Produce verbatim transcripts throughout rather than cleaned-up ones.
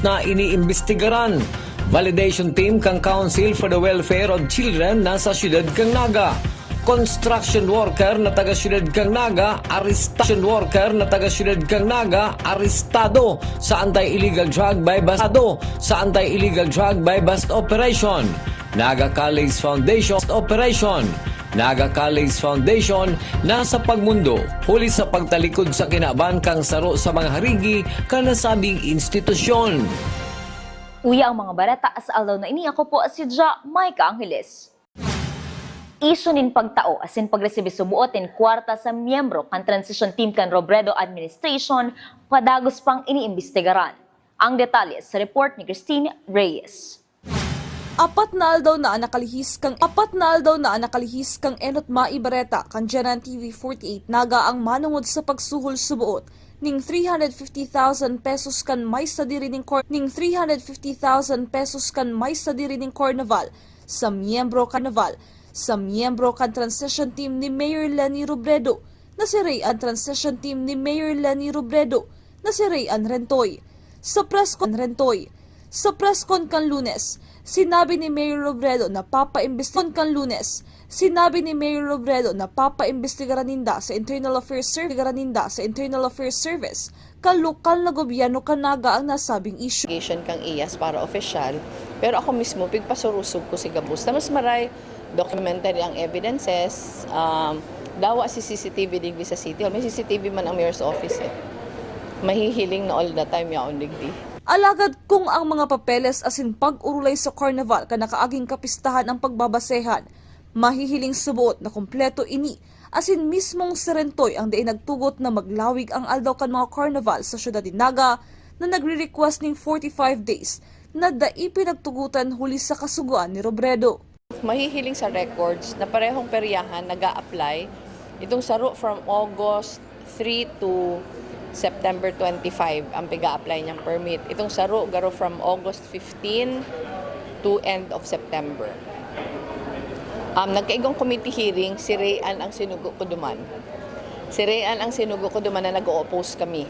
na iniimbestigaran. Validation team kan Council for the Welfare of Children na sa siyudad kan Naga. Construction worker na taga siyudad kan Naga, aresta-, construction worker na taga siyudad kan Naga, arestado sa anti-illegal drug buy-bust, sa anti-illegal drug buy-bust operation. Naga College Foundation operation. Naga College Foundation na sa pagmundo, huli sa pagtalikod sa kinaban kan saro sa mga harigi kan nasabing institusyon. Uya ang mga bareta sa aldaw na ini. Ako po si Ja Micah Angeles. Isyu nin pagtao asin pagresibi suboot nin kwarta sa miyembro kan transition team kan Robredo administration padagos pang iniimbestigaran. Ang detalye sa report ni Christine Reyes. Apat na aldaw na an nakalihis kan, apat na aldaw na an nakalihis kan enot maibareta kan Janan T V forty-eight Naga ang manongod sa pagsuhol suboot ning three hundred fifty thousand pesos kan may sadiri ning kor-, ning three hundred fifty thousand pesos kan may sadiri ning carnival sa miyembro carnival sa miyembro kan transition team ni Mayor Leni Robredo na si Ray an transition team ni Mayor Leni Robredo na si Ray an Rentoy. Sa press con-, Rentoy. Sa press con kan Lunes, sinabi ni Mayor Robredo na papaimbestigaran kan Lunes. Sinabi ni Mayor Robredo na papaimbestigaran ninda sa Internal Affairs Service, ninda sa Internal Affairs Service kan lokal na gobyerno kan Naga ang nasabing isyu. Investigation kang iyas para opisyal, pero ako mismo, pigpasurusog ko si gabos. Tapos maray, documentary ang evidences, um, dawa si C C T V digdi sa City Hall. May C C T V man ang mayor's office eh. Mahihiling na all the time yaon digdi. Alagad kung ang mga papeles asin pag-orolay sa carnival kan nakaaging kapistahan ang pagbabasehan, mahihiling suboot na kompleto ini, asin mismong si Rentoy ang dai nagtugot na maglawig ang aldaw kan mga carnival sa siyudad nin Naga na nagre-request ning forty-five days na dai pinagtugotan huli sa kasugoan ni Robredo. Mahihiling sa records na parehong peryahan nag-a-apply. Itong saro from August three to September twenty-five ang piga-apply niyang permit. Itong saro garo from August fifteen to end of September. Um, nagkaigong committee hearing, si Rayan ang sinugo ko duman. Si Rayan ang sinugo ko duman na nag-o-oppose kami.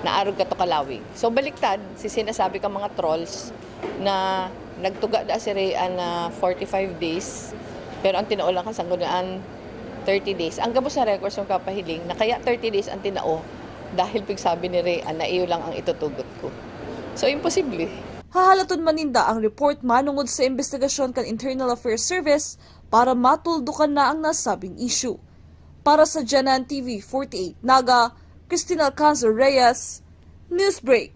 Naarog ka to kalawig. So, baliktad, si sinasabi ka mga trolls na nagtuga da si Rayan na forty-five days, pero ang tinao lang kan Sanggunian, thirty days. Ang gabos na records magpapahiling na kaya thirty days ang tinao dahil pigsabi ni Rayan na iyo lang ang itutugot ko. So, imposible. Hahalaton man ninda ang report manungod sa imbestigasyon kan Internal Affairs Service para matuldukan na ang nasabing issue. Para sa Janan T V forty-eight Naga, Christine Alcanzar Reyes, Newsbreak.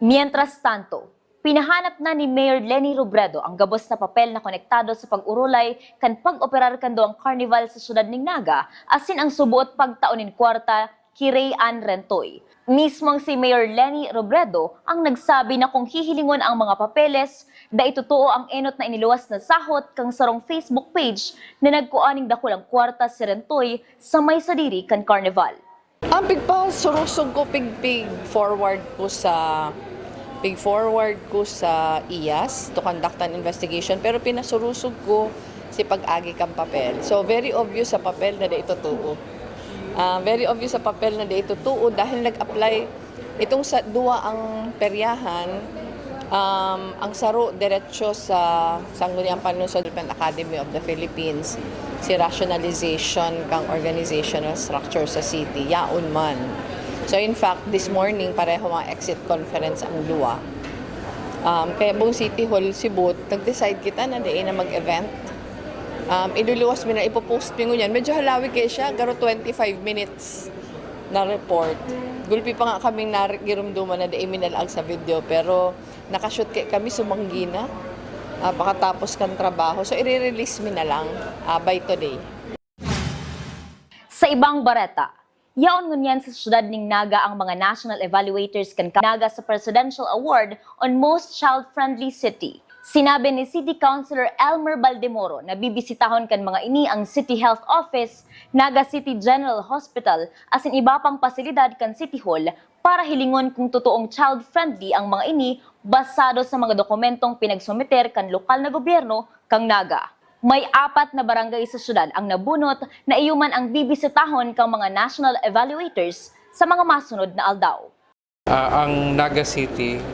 Mientras tanto, pinahanap na ni Mayor Leni Robredo ang gabos na papel na konektado sa pag-orolay kan pag-operar kan duwang karnival sa siyudad nin Naga, asin ang suboot pagtao nin kwarta ki Rayan Rentoy. Mismong si Mayor Leni Robredo ang nagsabi na kung hihilingon ang mga papeles, dai totoo ang enot na iniluwas na sahot kan sarong Facebook page na nagkua nin dakulang kwarta si Rentoy sa may sadiri kan karnival. Ang pigpasurusog ko, pig-, pig-forward ko sa, pig-forward ko sa iyas to conduct an investigation, pero pinasurusog ko si pag-agi kan papel. So, very obvious sa papel na dai totoo. Ah, very obvious sa papel na dai totoo dahil nag-apply itong sa duwa ang peryahan, um, ang saro diretso sa Sangguniang Panlungsod Development Academy of the Philippines, si rationalization kang organizational structure sa city, yaon man. So, in fact, this morning, pareho mga exit conference ang duwa. Um, kaya buong City Hall, Cebu, nag-decide kita na dai na mag-event. Um, iluluwas mi na, ipopost mi ngunyan. Medyo halawig kaya siya, garo twenty-five minutes na report. Gulpi pa nga kaming nar-, girumduman na dai mi nalaag sa video, pero nakashoot kaya kami, sumanggi na. Ah, pakatapos kan trabaho. So, i-release mi na lang, ah, by today. Sa ibang bareta, yaon ngunyan sa siyudad nin Naga ang mga national evaluators kan Naga sa Presidential Award on Most Child-Friendly City. Sinabi ni City Councilor Elmer Baldemoro na bibisitahon kan mga ini ang City Health Office, Naga City General Hospital, asin iba pang pasilidad kan City Hall para hilingon kung totoong child-friendly ang mga ini basado sa mga dokumentong pinagsumiter kan lokal na gobyerno kan Naga. May apat na barangay sa siyudad ang nabunot na iyo man ang bibisitahon kan mga national evaluators sa mga masunod na aldaw. Ah, ang Naga City,